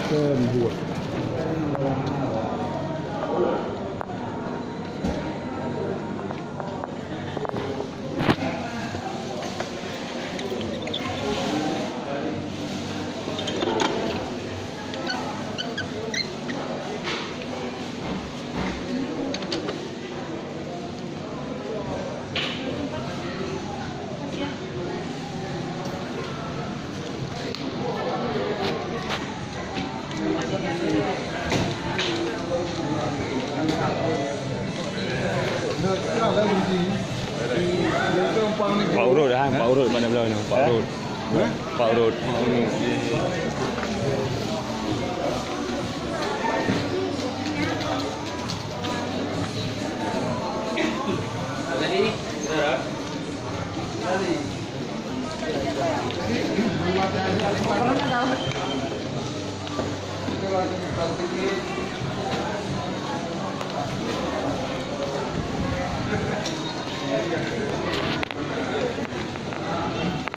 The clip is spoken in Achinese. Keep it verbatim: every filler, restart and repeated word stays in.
Kan buat. Pak Urut dah, Pak Urut mana belah ni? Pak Urut. Pak Urut.